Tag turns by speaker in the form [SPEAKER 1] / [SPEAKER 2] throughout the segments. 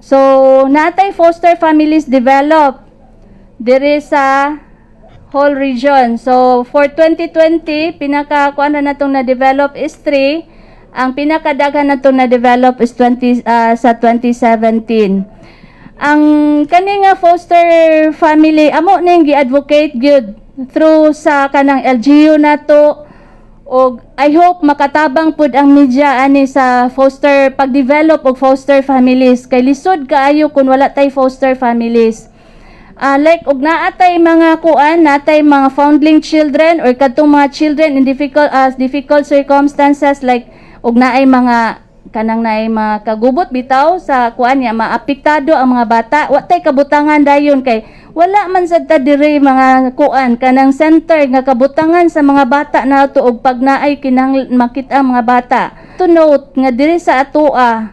[SPEAKER 1] So, naa tay foster families develop diri sa whole region. So, for 2020, pinaka kuan na natong na-develop is 3. Ang pinakadaghan natong na-develop is 20 sa 2017. Ang kani nga foster family, amo ning gi-advocate gyud through sa kanang LGU nato og I hope makatabang pud ang media ani sa foster, pag-develop og foster families, kay lisod kaayo kung wala tay foster families. Like og naa tay mga kuan, natay mga foundling children or kadtong mga children in difficult circumstances, like og naay mga kanang naay mga kagubot bitaw sa kuan niya, maapektado ang mga bata, wa tay kabutangan dayon kay wala man sad ta diri mga kuan, kanang center nga kabutangan sa mga bata nato og pag naay kinahanglan makita ang mga bata. To note nga diri sa atoa,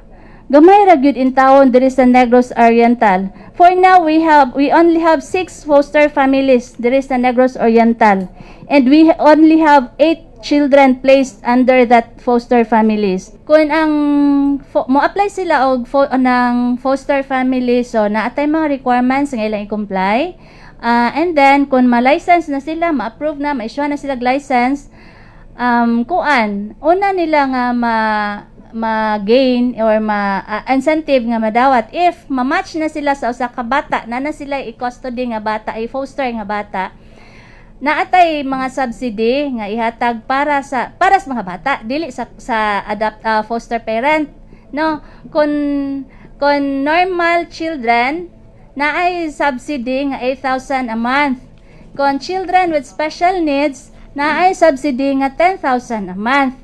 [SPEAKER 1] gamay ra gyud in taon diri sa Negros Oriental. For now, we only have six foster families diri sa Negros Oriental and we only have eight children placed under that foster families. Kung ang mo apply sila og ng foster family, so naa tay mga requirements nga ilang i-comply. And then kung ma-license na sila, ma-approve na, ma-issue na sila og license, kuan, una nila nga ma-gain or ma incentive nga madawat if ma-match na sila sa usa ka bata na na sila i-custody nga bata, i-foster nga bata, naa tay mga subsidy nga ihatag para sa mga bata, dili sa adopt foster parent, no? Kung normal children, naay subsidy nga 8,000 a month. Kung children with special needs, naay subsidy nga 10,000 a month.